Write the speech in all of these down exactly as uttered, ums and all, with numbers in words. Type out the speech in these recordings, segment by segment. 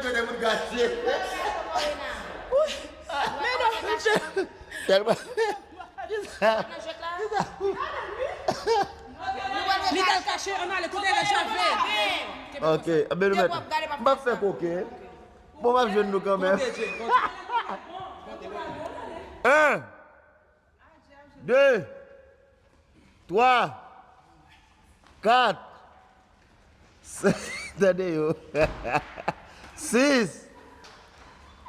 Kote moun kache. Men non, mesye. Tèlman. Li t al kache, ann ale, kote Rejave? Ok, men nou mèt. M ap fè koken. Bon, m ap jwenn nou kanmenm. En, de, twa, kat, senk, tande yo. Sis,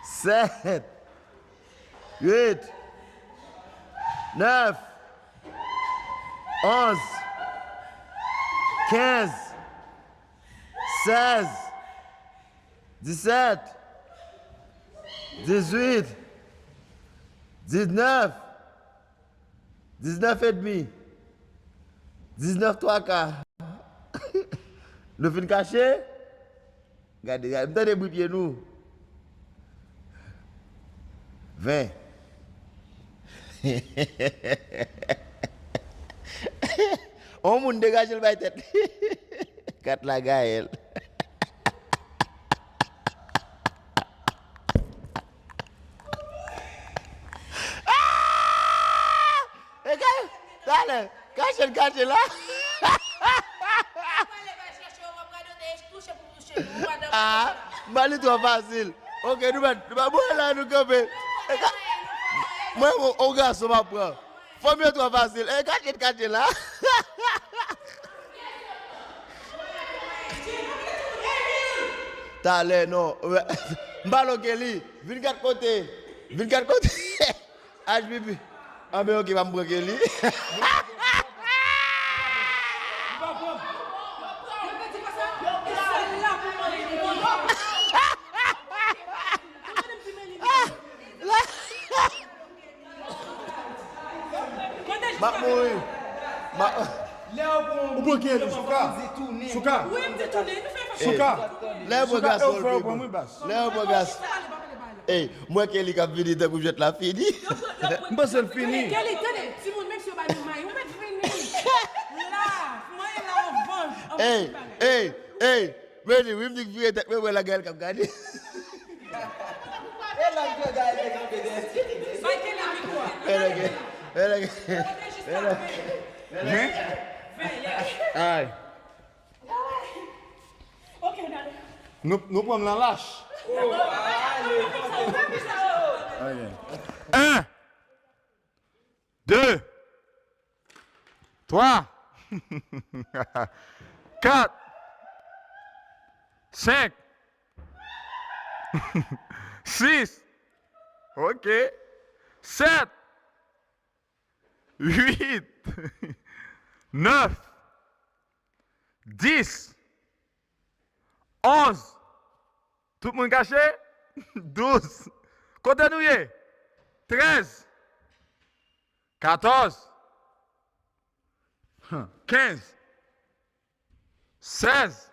sèt, uit, nèf, onz, kenz, sèz, disèt, dizuit, diznèf, diznèf edmi, diznèf twa ka. Nou fin kache? Gade, gade, m tande bri pye nou. Ven. On moun degaje l bay tèt li. Kat la Gaël. Ah! E ka, talè, kache l, kache la. Ah, m ba li twò fasil. Ok, nou mèt, nou mèt, mwen la nou kanpe. E ka, mwen, on, on gason m ap pran. Fanm yo twò fasil. E, kache, kache la. Talè, non. M pa lòke li. Vin gad kote. Vin gad kote. H B P. Anben, ok, pa m pran Kelly. M ap mouri. M ap... Ou pran Kelly, Souka. Souka. Souka. Lè yo pran gason, lè yo pran gason. Ey, m wè Kelly k ap vini tankou jwèt la fini. M panse l fini. Kelly, tande, timoun, menm si yo ba nou may, ou mèt vini. La, mwen la, an vanj. Ey, ey, ey, Meni, wi, m di k vire tèt mwen, mwen la Gaël k ap gade. E lòt gwo Gaël te kanpe dèyè. Bay Kelly mikwo a. E lòt gwo, e lòt gwo, e lòt gwo. Ven? Ven, yeah. Ay. Ok, n ale. Nou, nou pran m nan lach. Ok. En, de, twa, kat, senk, sis, ok, sèt, uit, nèf, dis, onz. Tout moun kache? Douz. Kote nou ye? Trèz. Katòz. Kenz. Sèz.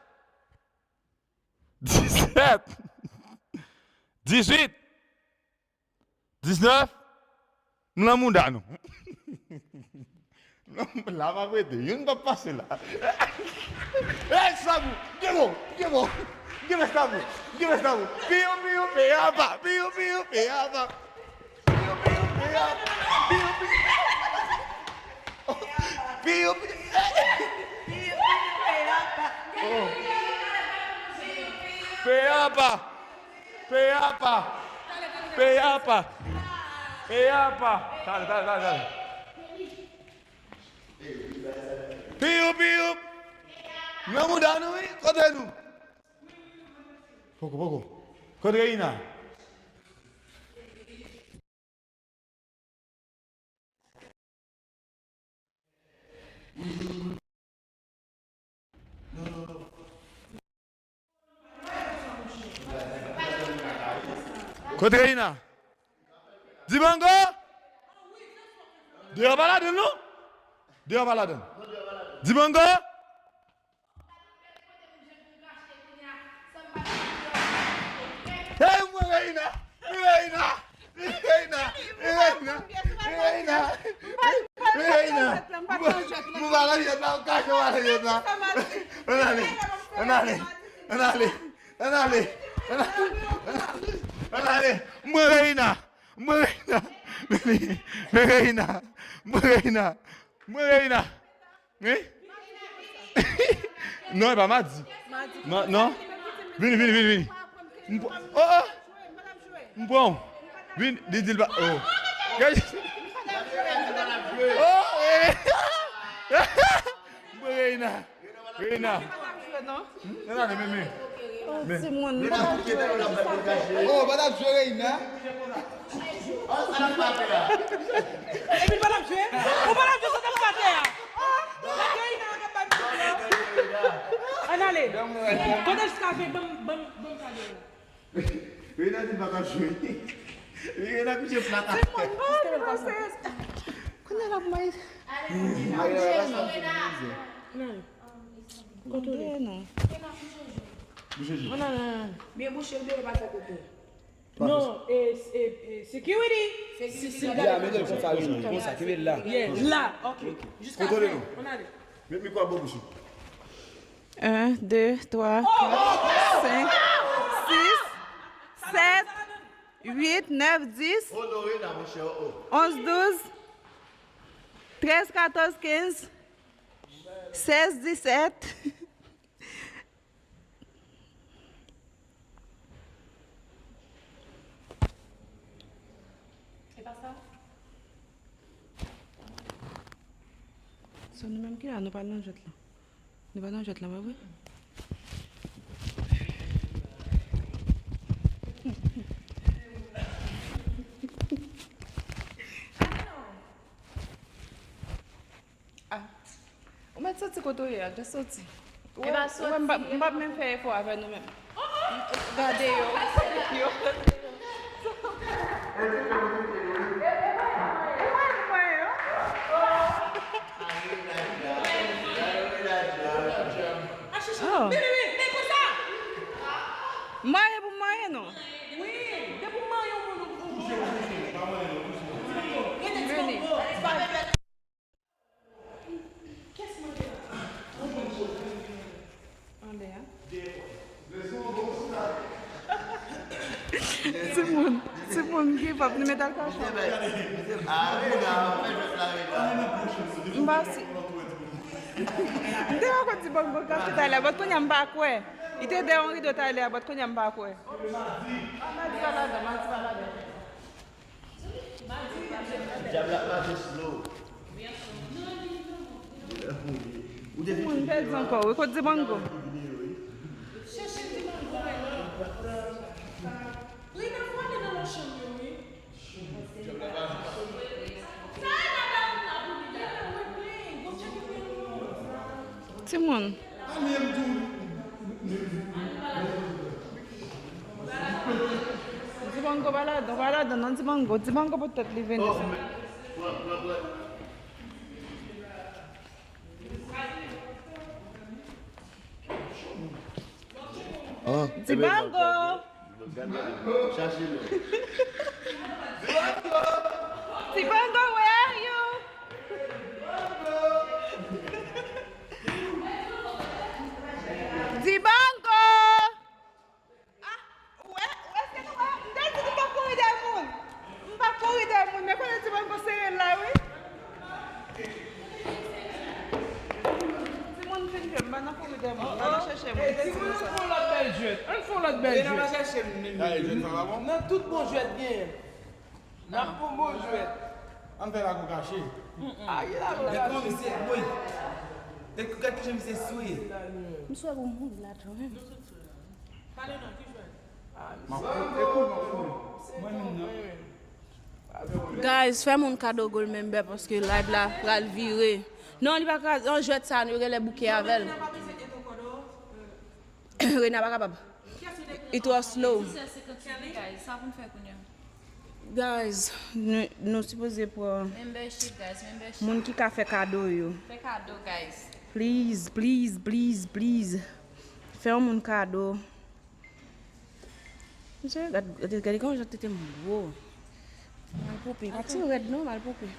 Disèt. Dizuit. Diznèf, m nan mouda nou. La m ap rete, youn p ap pase la. Ey, Sabou, gen bon, gen bon, gen bon, Sabou, gen bon, Sabou. Piyo, piyo, peyapa, piyo, piyo, peyapa. Piyo, piyo, peyapa, piyo, piyo. Piyo, piyo. Piyo, piyo, peyapa. Oh. Peyapa. Peyapa. Peyapa. Peyapa. Talè, talè, talè, talè. Piyou, piyou. Nan mouda nou, wi. Kote nou? Poko, poko. Kote Reina? Kote Reina? Dimango? Deyò pa ladann, non? Deyò pa ladann. Dimango? Hey, mwen Reina! Mwen Reina! Mwen Reina! Mwen Reina! Mwen Reina! Mwen Reina! Mwen pa nan jwèt la, ou kache w pa nan jwèt la. Ann ale! Ann ale! Ann ale! Ann ale! Ann ale. Ann ale. Mwen Reina. Mwen Reina. Mwen Reina. Mwen Reina. Mwen Reina. Wi? Non, e pa madi. Non, non. Vini, vini, vini, vini. M p-, oh, oh. M pran w. Vini, li di l pa, oh. Oh, eh. M pran Reina. Reina. Nan, nan, men, men. Oh, men. Timoun, m pa t ap jwe. Oh, pa t ap jwe Reina. Epi l pa t ap jwe? Ou pa t ap jwe sou tèm atè a? Ah, Reina ap bay m. Ann ale. Konte jiska ven, ban m, ban m, ban m kado a. Reina di l pa t ap jwe. Reina kouche plat atè. Timoun, oh, non, non, serye. Kounye a l ap may. Maria, lâche nan ti mizè. Kote w ye? Bouche je. Ann ale, ann ale. Byen bouche l, byen pa fè kote. Non, e, e, e, security. Security. Ya, mete l konsa, wi, konsa, kenbe l la. Yeah, la, ok. Jiska fen. Ann ale. Met mikwo a bò bouch ou. Un, deux, trois, quatre, cinq, six, sept, huit, neuf, dix, onze, douze, treize, quatorze, quinze, seize, dix-sept. E pa sa? Se nou menm ki la, nou pa nan jwèt la. Nou pa nan jwèt la, pa vre? Ah. Ou mèt soti kote w ye a, just soti. Ou wè, m p ap, m p ap menm fè efò avè nou menm. Gade yo. Yo. Oh. Mwen pou mwen non. Vini. Anlè a. Timoun, timoun, give up, nou met al kache. M pa si. M te wè kote Dibango kache talè a, but kounye a m pa kwè. Li te dèyè yon rido talè a, but kounye a m pa kwè. Madi pa ladan, madi pa ladan. Dyab la ap mache slow. Ou te fin fini video a? Moun pèdi ankò, wi, kote Dibango? Timoun. Dibango pa ladan, pa ladan, non, Dibango. Dibango poutèt li vini sa. Dibango! Chache non. Dibango, where are you? Dibango! Ah, ou wè, ou wè, èske nou wè? M te di nou p ap kouri dèyè moun. M p ap kouri dèyè moun, men konnen Dibango sere l la, wi. Timoun fin jwe, m pa nan kouri dèyè moun, m pa nan chèche moun. Timoun, ann fè yon lòt bèl jwèt. Ann fè yon lòt bèl jwèt. Nan tout bon jwèt genyen. N ap pran bon jwèt. Ann fè lakou kache. Ayi la la. Gad kòman misye, woy. Gad, gad kijan misye swe. M swe pou moun la tou menm. Pale non, ki jwèt? M ap koute, koute, koute. Mwen menm nan. Guys, fè moun kado gold member paske live la pral vire. Non, li pa ka, an jwèt sa, nou genlè bouke avè l. Rena pa kapab. Li twò slow. Guys, nou, nou sipoze pran moun ki ka fè kado yo. Fè kado, guys. Please, please, please, please. Fè yon moun kado. Mesye, gad, gad, gade kòman jan tete m gwo. Malpoupi, pa ti rèd non, malpoupi.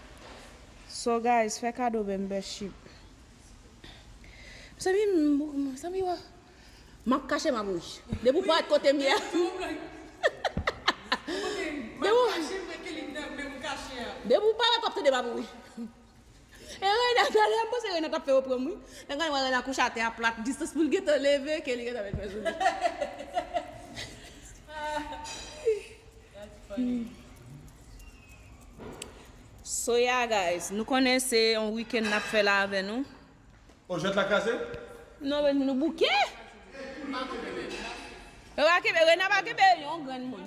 So, guys, fè kado membership. Mezanmi, m, mezanmi, wa. M ap kache, m ap ri. Depi w parèt kote m ye a. Depi w, depi w parèt, w ap tande m ap ri. E Rena, talè a, m panse Rena t ap fè yo pran m, wi. Lè m gade, m wè Rena kouche atè a plat, distans pou l gentan leve, ke li gentan met men sou li. So yeah, guys, nou konnen se yon weekend n ap fè la avè nou. O, jwèt la kraze? Non, men nou bouke. Yo pa kenbe, Rena pa kenbe yon grenn moun.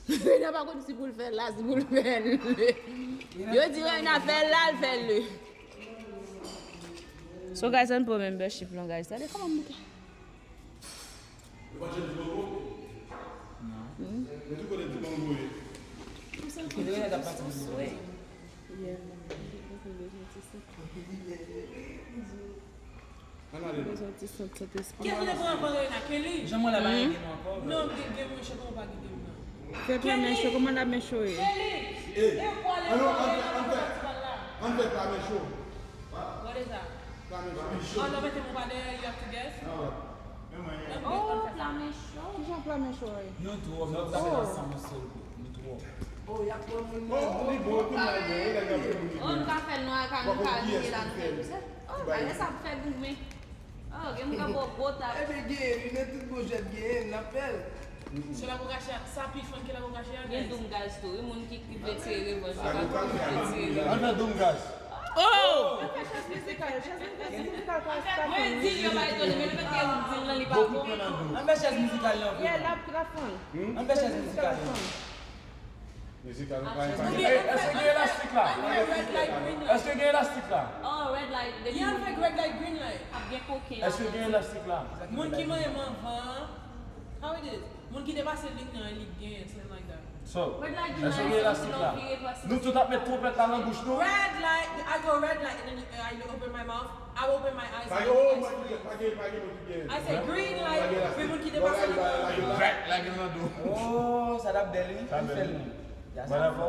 Rena pa konn si pou l fè l la, si pou l fè l. Yo di Rena fè l la, l fè l. So, guys, ann pran membership lan, guys. Gade kòman m bouke. Yo pa chèz mango? Non. Men tou kote ti mango ye. Kote Rena t ap pati pou li? Yeah. Ann ale non. Bezwen ti sant Sentespri. Kiyès ki te pran anvan Rena? Kelly? Jan mwen la pa rete mwen ankò. Non, gen, gen mwen cho, kòman w pa kite m nan? Fè pran men cho, kòman la men cho ye? Kelly! Ey, ann fè, ann fè, ann fè pla men cho. What is that? Pla men cho. Oh, non, mete mwen pa dèyè, you have to guess. Oh, pla men cho. Kijan pla men cho ye? Nou twò, nou ta fè ansanm yon sèl bout. Nou twò. Oh, y ap pran moun nan. Oh, li bon, tou mal bon. Wi, nèg la bon, li bon. Oh, nou ka fè l, nou ka, nou ka liye la, nou fè l. Oh, bagay sa ap fè goumen. Oh, gen moun k ap bò gwo tap. Ebyen, genyen, li men tout bon jwèt genyen, n ap fè l. Se lakou kache a, sa pi fun ke lakou kache a, guys. Gen doum gaz tou, wi, moun ki, ki vle tire revanj, yo pa konn ki vle tire revanj. Ann fè doum gaz. Oh! Ann fè chèz mizikal, chèz mizikal pa, pa fun, wi. Mwen di l yo pa etone, men le fèt ke ou di l lan, li pa bon. Ann fè chèz mizikal lan. Yeah, la, la fun. Ann fè chèz mizikal lan. Mizikal pa enpòtan. Ey, èske gen elastik la? Èske gen elastik la? Oh, red light, depi. Yeah, avèk red light, green light. Ap gen koken la. Èske gen elastik la? Moun ki manyen m anvan an. How it is? Moun ki te pase lig nan, lig genyen, something like that. So, èske gen elastik la? Nou tout ap met twonpèt la nan bouch nou? Red light, I go red light, and then you, I open my mouth, I open my eyes, I open my eyes. Pa gen, pa gen, pa gen. I say green light, men moun ki te pase lig nan. Red light, lage l nan do. Oh, sa t ap bèl, wi. Sa bèl, wi. Mwen dakò.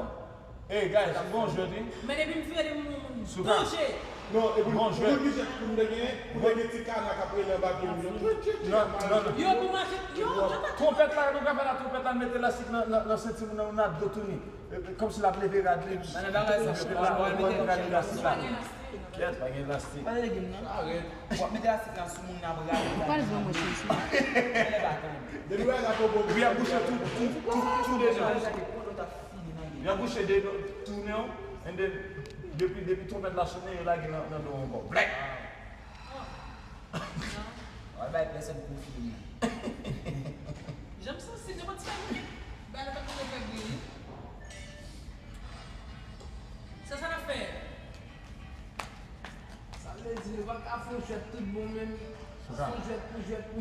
Hey, guys, bon jwèt, wi. Men depi m vire, depi m wè moun bouje. Non, epi bon jwèt. Pou ki jwèt pou m te gen, pou te gen ti kana k ap rele anba pye m yo. Non, non, non. Yo pou mache, yo, yo pa. Twonpèt la, nou ka fè la twonpèt la, mete elastik nan, nan, nan senti moun nan, nan do tounen. E, e, kòmsi l ap leve rad li. Nan bagay sa, mete rad elastik la. Kèt, pa gen elastik. Pa gen elastik. W ap mete elastik la sou moun nan, ap rale. Ou pa bezwen mwen sou. Depi bagay la twò bon, wi, ap bouche tou, tou, tou, tou de nou. Yo bouche de nou, tounen w, and then, depi, depi twonpèt la sonnen, yo lage nan, nan do w ankò. Blèk! Wè bay pèsòn konfime. Jan m santi, nenpòt sa, bay la pa t konn fè bri, wi. Sa, sa n ap fè? Sa vle di, nou pa ka fè yon jwèt tout bon menm. Fè yon jwèt pou jwèt pou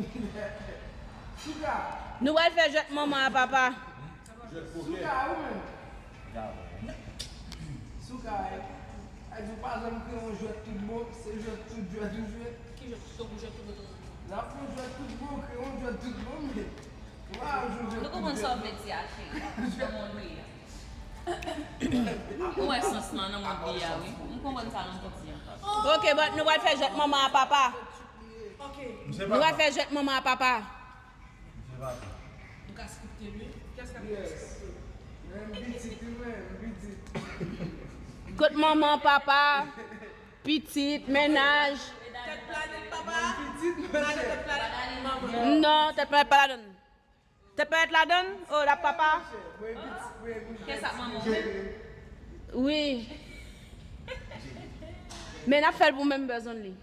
Souka. Nou pral fè jwèt manman a papa. Souka, ou menm? Souka, e, e di w pa janm kreye yon jwèt tout bon, se jwèt tout jwèt ou jwèt. Ki jwèt tout bon, jwèt tout bon? N ap fè yon jwèt tout bon, kreye yon jwèt tout bon, men w pa janm jwèt tout jwèt. Nou konprann sa w vle di a, cheri, nan mond nou ye a. Ou wè sans lan nan mond li a, wi. M konprann sa Landy di a. Ok, but nou pral fè jwèt manman a papa. Nou pral fè jwèt manman a papa. Ou ka skripte l, wi. Kiyès k ap skripte? Mwen, m pitit, wi, mwen, m pitit. Kot manman, papa, pitit, mennaj. Tèt planèt, papa. Mwen pitit, mwen. Tèt planèt, manman. Non, tèt planèt pa ladann. Tèt planèt ladann? Oh, l ap papa. Kiyès ap manman w? Wi. Men n ap fè l pou members only.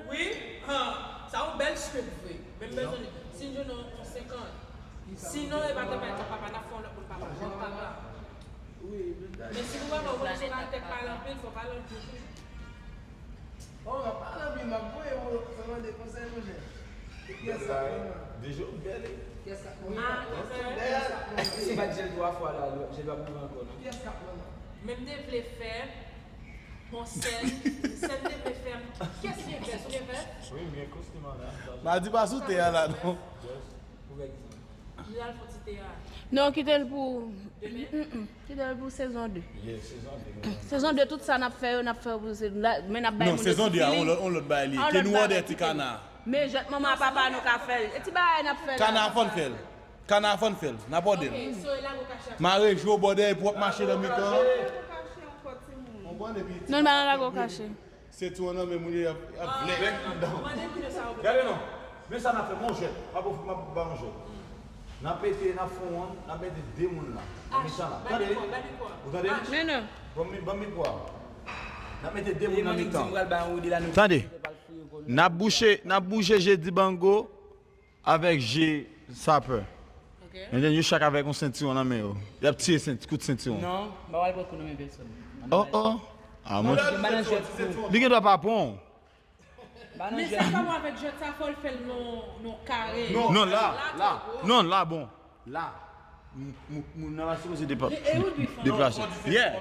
Wi, han, sa yon bèl script vre. Members only. Si n jwenn yon senkant. Sinon, e pa tèt planèt papa, n ap fè yon lòt moun papa. Jèn papa. Men si pou papa, ou konnen se pa tèt pale anpil, fò pale anpil tou. Oh, m ap pale anpil, m ap voye, ou sa mande konsèy, monchè. Kiyès k ap pran nan? Deja ou bèl, e? Kiyès k ap pran nan? Ah, kiyès k ap pran nan? Si pa t jèl twa fwa la, jèl p ap rive ankò, non. Kiyès k ap pran nan? Men m te vle fè yon sèn, sèn m te vle fè, kiyès ki gen vès? Ou gen vès? Wi, m gen kostim an la. M a di pa sou tè a la, non. Yes. Pou egzanp. Nou al fè ti teyat. Non, kite l pou. Demen? Mm, mm. Kite l pou sezon de. Yeah, sezon de. Sezon de, tout sa n ap fè yo, n ap fè yo pou sezon la, men n ap bay. Non, moun sezon de a, on lòt, on lòt bagay li. Ke nou òdè ti kana. Men jwèt manman papa nou ka fè l. E ti bagay n ap fè la. Kana fò n fè l. Kana fò n fè l. N ap òdè l. Mare jou bòdè epi w ap mache nan mitan. Non, n pa nan lago kache. Se tou an nan men moun yo y ap, y ap vlèk anndan. Gade non. Men sa n ap fè, men yon jwèt. M ap ofri, m ap ba yon jwèt. N ap mete, n ap fè yon, n ap mete de moun la. Nan mitan la. Tande? Ou tande? Men non. Ban m, ban m mikwo a. N ap mete de moun nan mitan. Tande. N ap bouche, n ap bouche je Dibango avèk je Sapè. Ok. And then yo chak avèk yon sentiwon nan men yo. Y ap tire senti, kout sentiwon. Non, m pa pral pran kou nan men pèsòn. Oh, oh. Ah, mwen. Li gen dwa pa pran. Men sa pa bon avèk jwèt sa, fò l fè l non, non kare. Non, la, la. Non, la, bon. La. M- m- Moun nan pa sipoze depa- deplase. Yeah.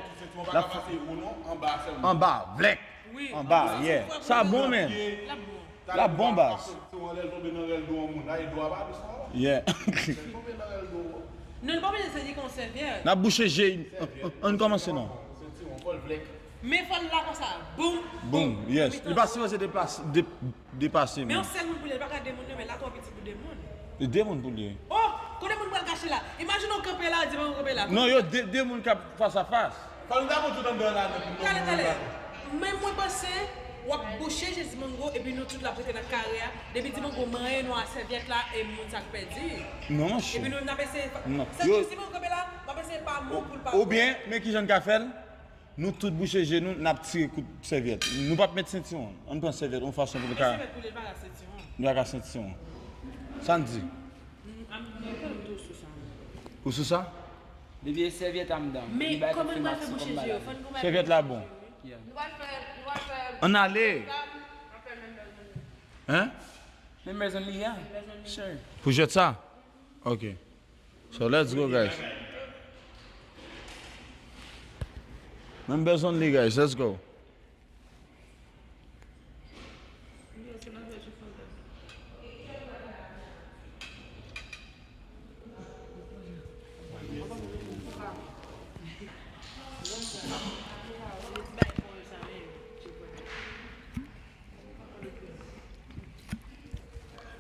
Anba, vlèk. Anba, yeah. Sa bon, men. L ap bon. L ap bon, baz. Yeah. Non, li pa bezwen sèvi kon sèvyèt. N ap bouche je. Ann kòmanse non. Men fò l la konsa. Boum. Boum, yes. Li pa sipoze deplase, de- depase, men. Men yon sèl moun pou li, li pa ka de moun, non, men la twò piti pou de moun. Li de moun pou li ye. Oh, kote moun pral kache la? Imajine w kanpe la, Dibango kanpe la. Non, yo de, de moun k ap fas a fas. Fò nou ta montre tout anndan la, non. Talè, talè. Men mwen panse, w ap bouche je Dibango, epi nou tout l ap rete nan kare a. Depi Dibango manyen nou a sèvyèt la, e moun sa k pèdi. Non, monchè. Epi nou menm n ap eseye. Non. Sèl jou Dibango kanpe la, m ap eseye pa mou pou l pa. Oubyen, men kijan n ka fè l? Nou tout bouche je nou, n ap tire kout sèvyèt. Nou p ap met sentiwon. Ann pran sèvyèt, yon fason pou nou ka. Men sèvyèt pou li, li pa ka sentiwon. Li pa ka sentiwon. Sa n di? Ou sou sa? Depi e sèvyèt anndan. Men kòman nou pral fè bouche je yo? Fò n goumen. Sèvyèt la bon. Yeah. Ann ale. Hein? Men bezwen li a. Sure. Pou jwèt sa? Ok. So let's go, guys. Members only, guys. Let's go.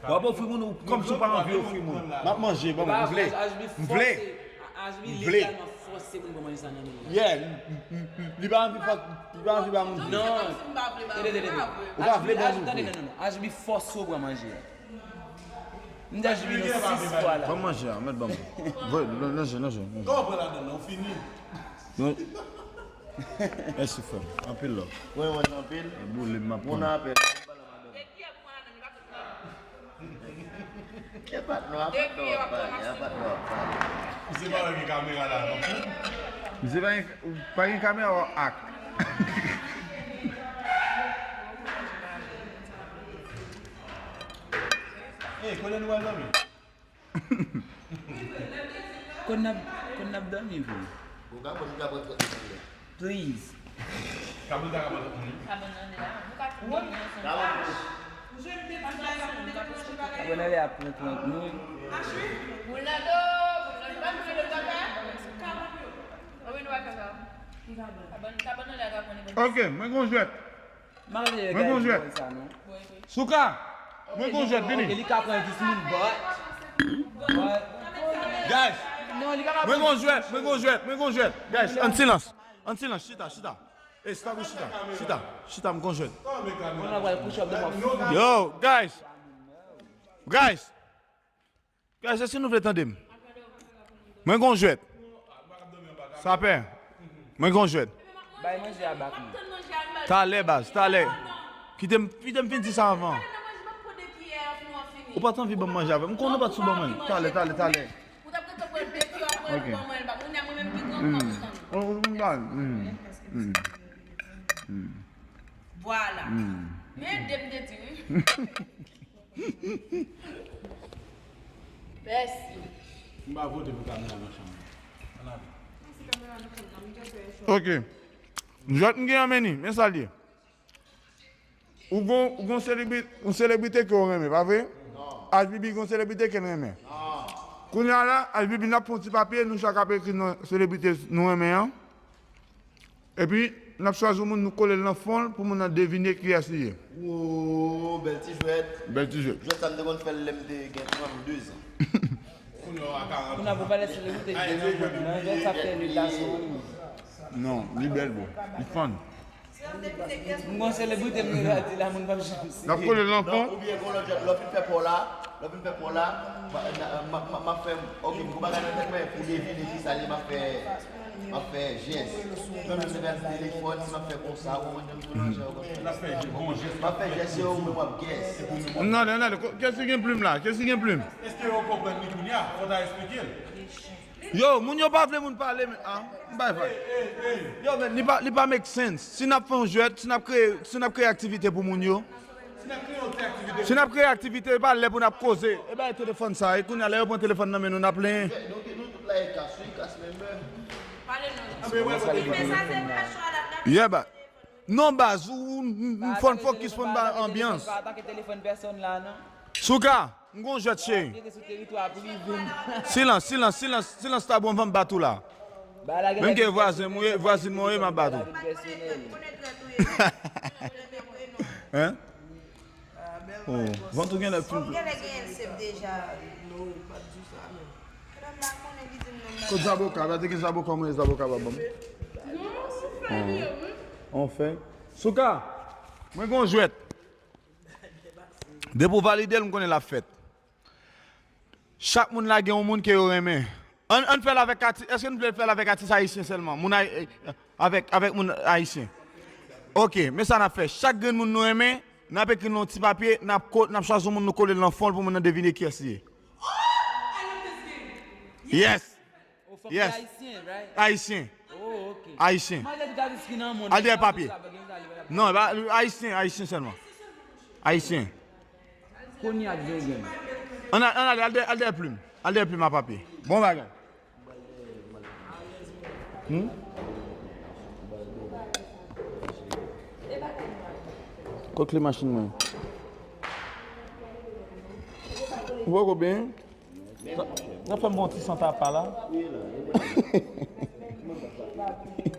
W ap ofri moun ou kòmsi w pa anvi ofri moun. M ap manje, ban mwen, m vle. M vle. M vle. Yeah, m- m- m- li pa anvi fòs, li pa anvi ba moun. Non. Tande, tande, tande. Ou pa vle ban moun. Tande, non, non, non. H B fòse w pran manje a. M di H B nan sis fwa la. Ban manje a, mèt ban mwen. Voye, nan, nan je, nan je, nan je. Kòman pran ladann nan, ou fini? Non. Mèsi, frè m. Anpil love. Mwen, mwen, anpil. Boule m ap pran. Mon apèl. Ke patnè w ap pale, ap pale. Misye pa wè gen kamera la, non? Misye pa gen, pa gen kamera, w ap ak. Ey, kote nou al dòmi? Kot n ap, kot n ap dòmi, vre? Ou ka pran, ou ka pran trant minit. Please. Kabon ta ka pran trant minit. Kabon nan de la. Nou ka fè yon sèl. Kabon nan de la pran trant minit. Boul nan do, boul nan do, pa boul nan do, kaka. Wi, nou pa kaka. Kabon, kabon nan de la ka pran. Ok, mwen gon jwèt. Mwen gon jwèt. Souka, mwen gon jwèt, vini. Li ka pran dis moun, but. Guys, mwen gon jwèt, mwen gon jwèt, mwen gon jwèt. Guys, an silans. An silans, chita, chita. Ey, stop, chita. Chita, chita, mwen gon jwèt. Yo, guys. Guys. Guys, èske nou vle tande m? Mwen gon jwèt. Sapè. Mwen gon jwèt. Bay manje a bak mwen. Talè, baz, talè. Kite m, kite m fin di sa anvan. Ou pa t anvi ban m manje avè m. M konnen ou pa t sou ban manje. Talè, talè, talè. Ok. Mm. Mm. Mm. Mm. Vwala. Mm. Men de m te di wi. Mèsi. M pa vote pou kamera nan chanm nan. Ann ale. Ok. Jwèt m gen an meni, men sa l ye. Ou gon, ou gon selebrite, yon selebrite ke w renmen, pa vre? H B B gon selebrite ke l renmen. Kounye a la, H B B, n ap fè yon ti papye, nou chak ap ekri non selebrite nou renmen an. Epi, n ap chwazi yon moun, nou kole l nan fon l pou moun nan devine kiyès li ye. Wo, bèl ti jwèt. Bèl ti jwèt. Jwèt sa m te konn fè l lè m te gen trannde zan. Kounye a pou pale selebrite ki gen nan mond nan, jwèt sa fè leta sou moun. Non, li bèl, bro. Li fun. M gon selebrite m gentan di la, moun p ap janm si. N ap kole l nan fon. Oubyen gon lòt jwèt, lè w fin fè pa w la, lè w fin fè pa w la, m a- n a- m a- m a- m ap fè, ok, m gon bagay nan tèt mwen, pou devine kisa li ye, m ap fè, m ap fè jès. Menm lè m te gade telefòn, si m ap fè konsa, ou konprann jan m tou nan jan yo konsa. M ap fè jès, m ap fè jès yo, ou menm w ap guess. N ale, n ale, kiyès ki gen plim la? Kiyès ki gen plim? Èske yo konprann li kounye a? Fò w ta esplike l. Yo, moun yo pa vle moun pale, men, ah, m bay vag. Yo, men, li pa, li pa make sense. Si n ap fè yon jwèt, si n ap kreye, si n ap kreye aktivite pou moun yo, si n ap kreye aktivite, e pa lè pou n ap koze. E bay telefòn sa, e kounye a, lè yo pran telefòn nan men nou, n ap plenyen. Yeah, ba. Non, baz, ou, ou, ou fò n fokis, fò n ba anbyans. Pa atake telefòn pèsonn la, non. Souka, m gon jwèt, cheri. Silans, silans, silans, silans tabou, anvan m bat ou la. Menm ke vwazen mwen ye, vwazin mwen ye, m ap bat ou. Hein? Oh, vant ou genlè fin. Bon, genlè genyen l save deja. Non, pa di sa, men. Kot zaboka? Pa te gen zaboka, mwen zaboka pa ban m. Anfen. Souka, mwen gon jwèt. Depi w valide l, m konnen l ap fèt. Chak moun la gen yon moun ke yo renmen. Ann, ann fè l avèk atis, èske nou vle fè l avèk atis ayisyen sèlman? Moun ay-, eh, avèk, avèk moun ayisyen. Ok, men sa n ap fè. Chak grenn moun nou renmen, n ap ekri l nan yon ti papye, n ap ko-, n ap chwazi yon moun nou kole l nan fon l pou moun nan devine kiyès li ye. Yes! Yes. Ayisyen, right? Ayisyen. Oh, ok. Ayisyen. Al dèyè papye. Non, ayisyen, ayisyen sèlman. Ayisyen. Kounye a k gen gen. Ann al, ann al, al dèyè, al dèyè plim. Al dèyè plim a papye. Bon bagay. Hmm? Kot kle machin mwen? Ou poko benyen? N ap fè m bon ti sant apa la.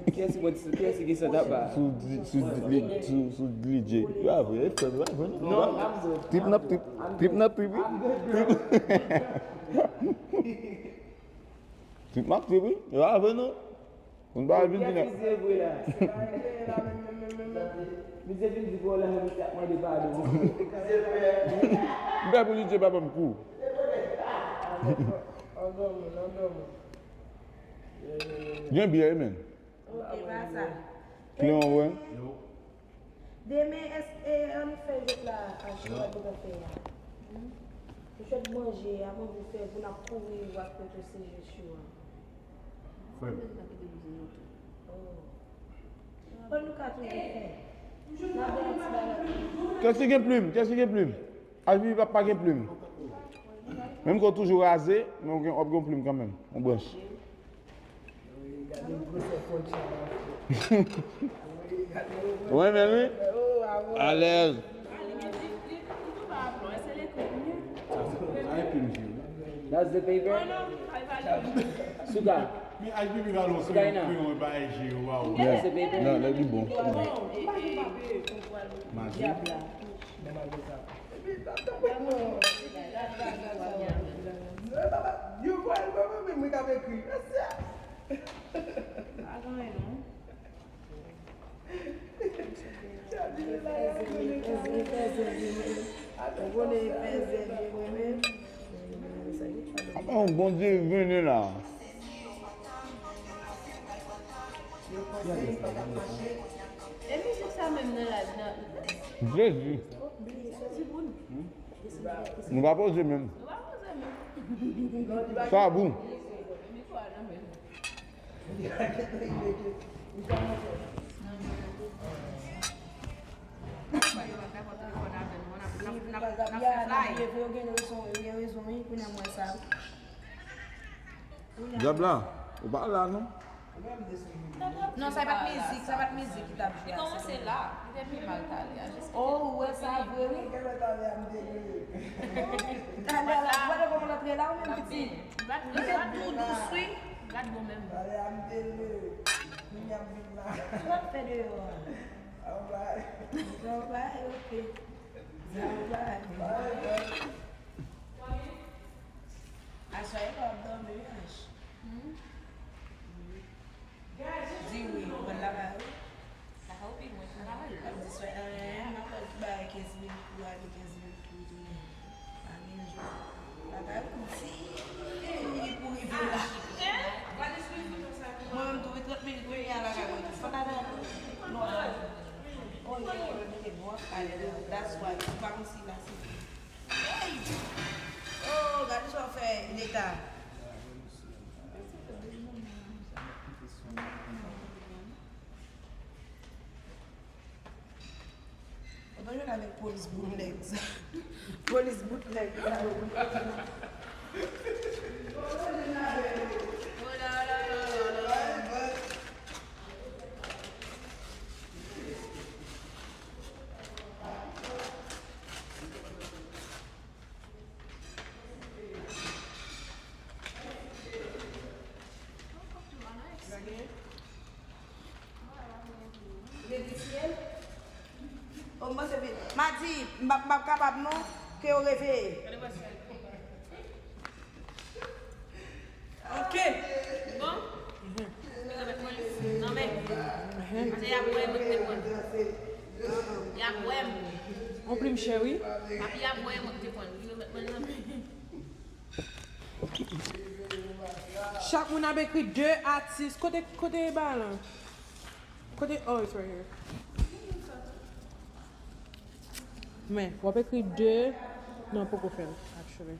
Kiyès ki bon ti, kiyès ki gen sant apa? Sou di-, sou di-, sou, sou D J. Yo avè, frè, yo avè nou. Non, m ap bon. Trip n ap trip. Trip n ap trip, wi. Trip. Trip m ap trip, wi. Yo avè nou. Moun pa vin di nèg. Misye vin di vòlè, misye ap mande padon. M pè pou Lidye pa ban m kou. Gen byè, wi, men. Ok, pa sa. Kleyon, wè. Demen, èske, e, ann fè jwèt la, a, jwèt nou konn fè a. Jwèt manje a, mwen vle fè pou n ap kouri, w ap pote se jwèt yo a. Frè m. Oh. Bon, nou ka toujou fè. N ap bay ti bagay. Kiyès ki gen plim? Kiyès ki gen plim? Alvi pa, pa gen plim. Menm ke w toujou raze, men w gen, w ap gen yon plim kanmenm, yon branch. Ou renmen l, wi? Alèz. That's the paper? Suga. Suga, you know. That's the paper? Non, lè li bon. Maji. Yo kwè l mwen menm wi k ap ekri. Pa gen anyen non. Apa yon bon Dieu vini la. E mizik sa menm nan la, nan. Jezi. Jezi pou nou. Nou pa poze menm. Nou pa poze menm. Tabou. Mikwo a nan men nou. Dyab la, ou pa la non. Non, sa pa t mizik, sa pa t mizik ki t ap jwe a. Li kòmanse la, li te pi mal talè a, jiska. Oh, ou wè sa vre wi. Talè a la, gade kòman l ap Yo la ou menm pitit. Li te tou dous wi. Gad bon menm. Pale a m te leve. Kounye a m vin la. Sa w ap fè deyò a? Travay. Travay, ok. Travay. Aswè e pa w ap dòmi wi Anj. Di wi, ou konn lakay ou? Lakay ou pi lwen, lakay ou. Ap di swa, eh, m ap bay kenz mil kou, ale kenz mil kou, tounen. Pa gen jou. Lakay ou di, pou rive la. Mwen menm tou, trant minit, mwen gen lakay mwen tou. Fò ta nan non. Oh, yeah, mwen mete bon ap pale la. That's why. Se pa kòmsi la, se. Hey! Oh, gade sa w fè, Neta. Ou pa jwenn avèk polis bootleg sa. Polis bootleg sa. Madi, m p ap, m p ap kapab non, ke yo reveye. Ok. Bon. Mwen remèt mwen nan men. Paske y ap wè mwen k te pran. Y ap wè m. On plim chè, wi. Papi y ap wè mwen k te pran. Li remèt mwen nan men. Chak moun ap ekri de atis. Kote, kote balan? Kote, oh, it's right here. Men, w ap ekri de. Non, poko fè l, actually.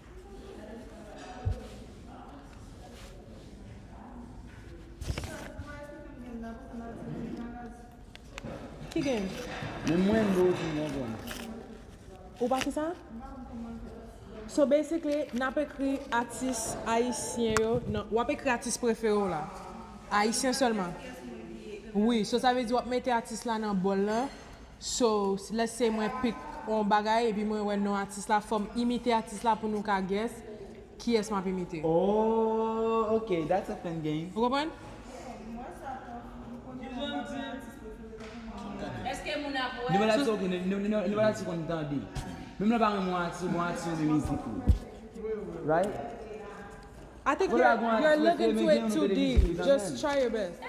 Ki gen? Men mwen, m bezwen konprann. Ou pa ki sa? So basically, n ap ekri atis ayisyen yo nan, w ap ekri atis prefere w la. Ayisyen sèlman. Wi, so sa vle di w ap mete atis la nan bòl lan. So, let's say mwen pick on bagay, epi mwen wè non atis la, fò m imite atis la pou nou ka guess kiyès m ap imite. Oh, ok, that's a fun game. Ou konprann? Èske moun ap wè? Nivo la ti konn, nivo, nivo, nivo la ti konn tande. Menm lè w pa renmen yon atis, ou gon atis ou renmen mizik li. Right? I think you're, you're looking to it too deep. Just try your best.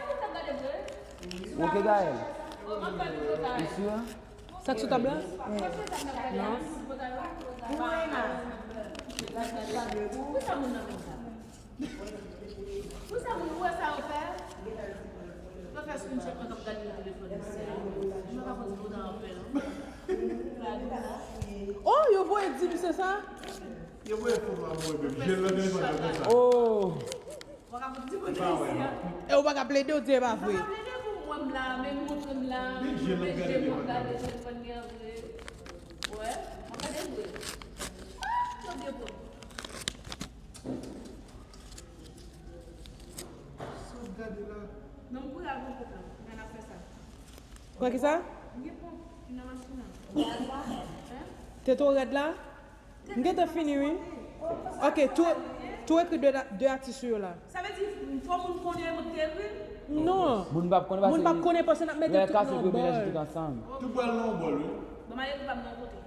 Ok, Gaël. You sure? Sa k sou tab la? Non. Pou sa moun ou wè sa yo fè? Yo fè screenshot mwen k ap gade nan telefòn misye a. Mwen pa konn si pou ta anpè non. Oh, yo voye di misye sa? Yo voye foto a voye menm. Jel nan telefòn nan konsa. Oh. Mwen ka konn si pou ta isi a. E ou pa ka plede ou di e pa vre. Mwen pa ka plede pou mwen m la, men montre m la, men jel m ap gade telefòn li an vre. Wè, mwen gade vre. Ah, yo byen pwòp. Sa w gade la? Non, m kouri al pran ponp lan. Mwen ap fè sa. Pran ki sa? M gen ponp ki nan machin nan. Hein? Tete w rèd la? M gentan fini, wi. Ok, tou, tou ekri de, de atis ou yo la. Sa vle di, fò moun konnen mwen ki te ekri l? Non. Moun p ap konnen paske. Moun p ap konnen paske n ap mete tout nan bòl. Tout bòl nan yon bòl, wi. Bon, m al ekri pa m nan yon kote.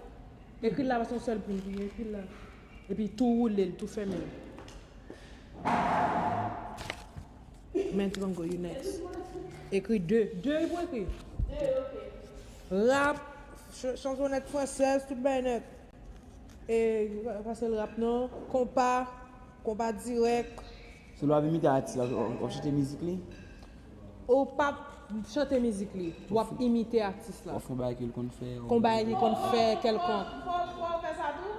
Ekri l la, paske yon sèl plim ki gen, ekri l la. Epi tou woule l, tou fèmen l. Men Triangle, you next. Ekri de. De pou ekri. Rap, ch-, chansonèt fransèz, tout bagay nèt. E, pa sèl rap non, konpa, konpa dirèk. So lè w ap imite atis la, w ap chante mizik li? Ou p ap chante mizik li, w ap imite atis la. W ap fè yon bagay ke l konn fè. Yon bagay li konn fè kèlkonk. Fò, fò, fò w fè sa tou.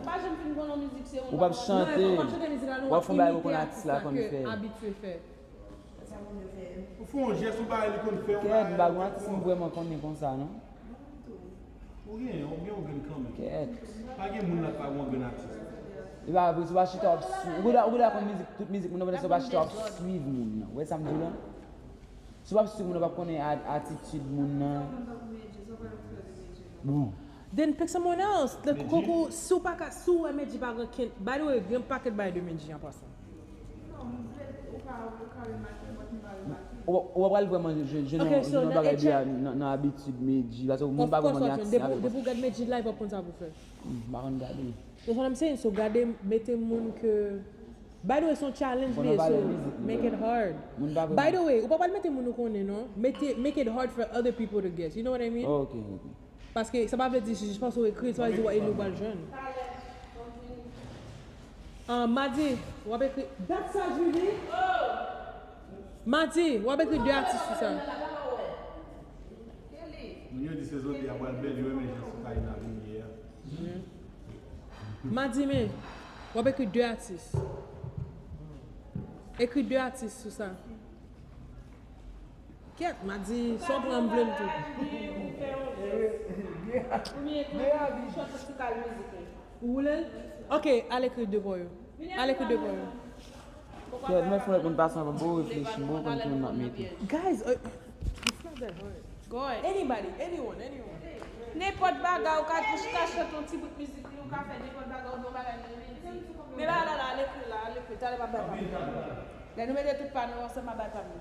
Pa janm fin konn yon mizik, se yon. Ou p ap chante. Non, w ap chante mizik la, non, w ap imite atis la ke abitye fè. Ou fè yon jès, yon bagay li konn fè, yon bagay. Kèt, m pa gon atis m vrèman konnen konsa, non. Ou gen, ou gen yon grenn kanmenm. Kèt. Pa gen moun la k pa gen yon grenn atis. E pa vre, si w pa chita w ap swi-, ou gentan, ou gentan konn mizik, tout mizik moun nan, men si w pa chita w ap swiv moun nan. Ou wè sa m di w la? Si w pa swiv moun nan, w p ap konnen a-, atitid moun nan. Bon. Then pick someone else. Like, Medjy? Koko, si w pa ka, si w wè Medjy pa gen ken, by the way, gen pakèt bay de Medjy an pasan. Ou, ou pral vrèman jwenn jwenn Okay, yon so jwenn yon bagay de a nan nan abitid Medjy, paske moun pa vrèman gen aksè avèk. Depi w gad Medjy live, w ap konn sa pou fè. Hmm, m pa konn gade. That's what I'm saying. So gade, mete moun ke By the way, se yon challenge li ye, so make it hard. By the way, ou pa pral mete moun ou konnen non. Mete, make it hard for other people to guess. You know what I mean? Oh, ok, ok. Paske sa pa vle di si jis paske w ekri, sa pa vle di w e li w pral jwenn. Ah, Madi, w ap ekri. Dat sa, Julie? Madi, w ap ekri de atis sou sa. Moun yo di se Zodi a pral bèl, yo renmen jan Soukaina vin ye a. Madi, men, w ap ekri de atis. Ekri de atis sou sa. Kèt, Madi, sa w pran m vle m tou. Ou vle l? Ok, al ekri de bò yo. Al ekri de bò yo. Kèt, mwen fè lòt moun pase anvan, m poko reflechi, m poko konn ki moun m ap mete. Guys, uh, it's not that hard. Go ahead. Anybody, anyone, anyone. Nenpòt bagay, ou ka, ou ka chante yon ti bout mizik li, ou ka fè nenpòt bagay, ou gen yon bagay li renmen di. Men bagay la la, al ekri la, al ekri, talè m ap bay pa m. Lè nou mete tout pa nou ansanm, m ap bay pa m.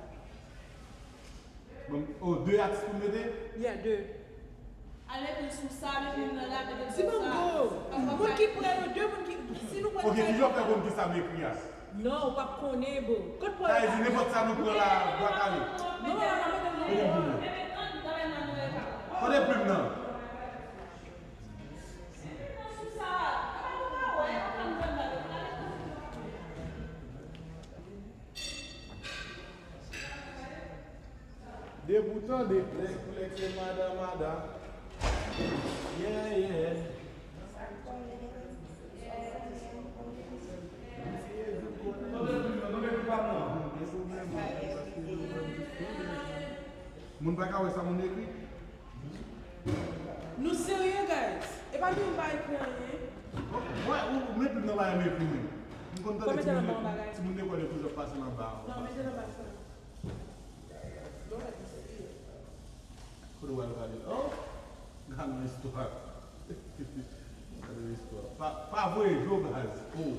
Bon, oh, de atis pou m mete? Yeah, de. Al ekri sou sa, men moun nan la, mete l sou sa. Di ban m go. Moun ki prè yo, de moun ki, si nou pran Ok, kijan w fè konn ki sa m ekri a? Non, ou p ap konnen, bro. Kot pwòl la? Sa vle di nenpòt sa nou pran la, bwa kale. Non, non, non, non, non. Kote plim nan? Depi w tande plèk, plèk, se madan, madan. Yeah, yeah. Moun pa ka wè sa moun ekri? Nou serye, guys? E pa di nou pa ekri anyen. Wè, ou, ou met plim nan bagay m ekri menm. M konn tande timoun, timoun lekòl yo toujou ap pase nan ba. Non, mete nan ba sa. Kote w al gade? Oh! Gade yon istwa. Gade yon istwa. Pa, pa voye dlo, baz. Oh!